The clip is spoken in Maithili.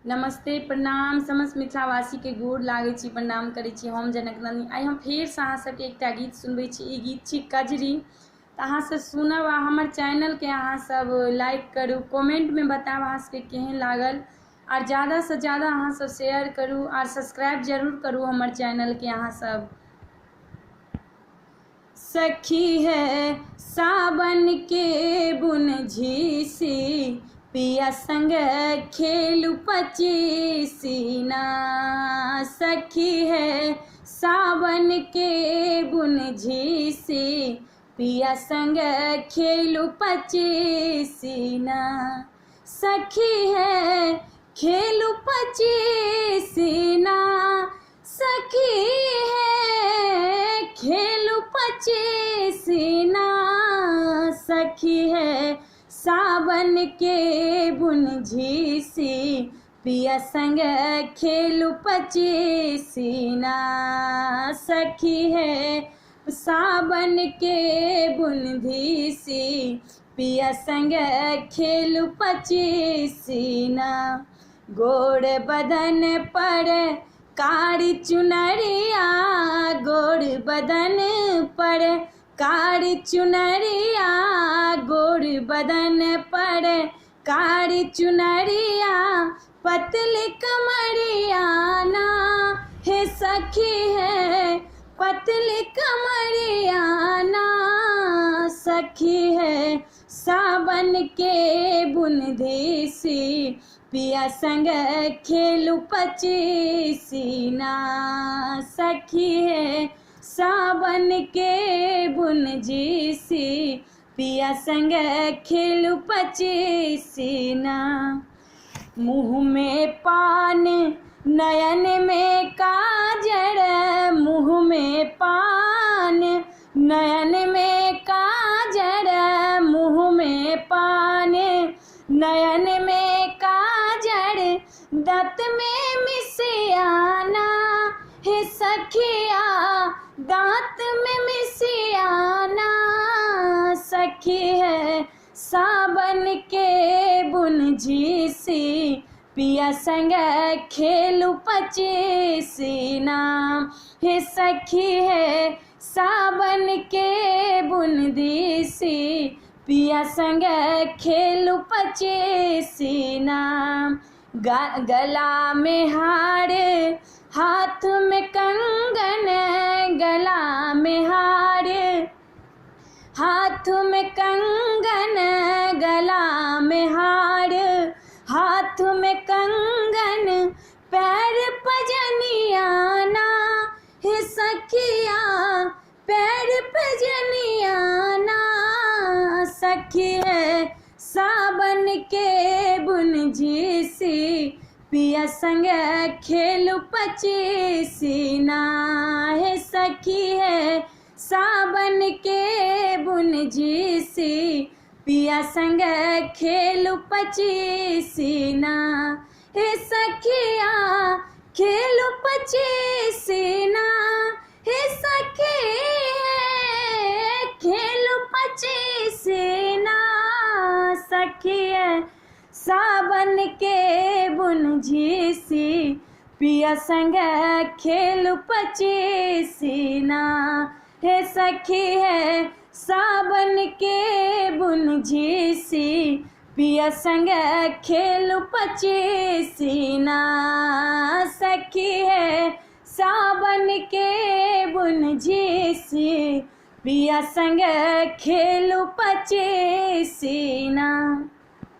नमस्ते प्रणाम समस्त मिथिलावासीके गोर लागै छी, प्रणाम करै छी। हम जनक नन्दिनी। आइ हम फेरसँ अहाँ सबके एकटा गीत सुनबै छी। ई गीत छी कजरी। तऽ अहाँ सब सुनब आ हमर चैनलके अहाँ सब लाइक करू, कमेंटमे बतायब अहाँ सबके केहन लागल, आर ज्यादासँ ज्यादा अहाँ सब शेयर करू आर सब्सक्राइब जरूर करू हमर चैनलके अहाँ सब। सखी है सावन के बुन झीसी, पिया संग खेलू पचीसी ना। सखी है सावन के बुन झीसी, पिया संग खेलू पचीसी ना। सखी है खेलू पचीसी ना, सखी है खेलू पचीसी ना। सखी है सावन के बुन झीसी, पिया संग खेलू पचीसी ना। सखी है सावन के बुन धीसी, पिया संग खेलू पचीसी ना। गोड़ बदन पर कारी चुनरिया, गोड़ बदन पर कारी चुनरिया, गोड़ बदन पर कारी चुनरिया, पतली कमरिया ना। हे सखी है पतली कमरिया ना। सखी है सावन के बुन धीसी, पिया संग खेलू पचीसी ना। सखी है सावन के बुन झीसी, पिया संग खेलू पचीसी ना। मुँह में पान नयन में काजर, मुँह में पान नयन में काजर, मुँह में पान नयन में काजर, दाँत में मिसियाना। हे सखिया दाँत में मिसियाना। सखी है सावन के बुन झीसी, पिया संग खेलू पचीसी ना। हे सखी है सावन के बुन धीसी, पिया संग खेलू पचीसी ना। गला में हार हाथ में कंगन, गला में हार हाथ में कंगन, गला में हार हाथ में कंगन, पैर पजनिया ना। हे सखिया पैर पजनिया ना। सखी है सावन के बुन झीसी, पिया संग खेलू पचीसी ना। हे सखी है सावन के बुन झीसी, पिया संग खेलू पचीसी ना। हे सखिया खेलू पचीसी ना। हे सखी है खेलू पचीसी ना। सखी है सावन के बुन झीसी, पिया संग खेलू पचीसी ना। हे सखी है सावन के बुन झीसी, पिया संग खेलू पचीसी ना। सखी है सावन के बुन झीसी, पिया संग खेलू पचीसी ना।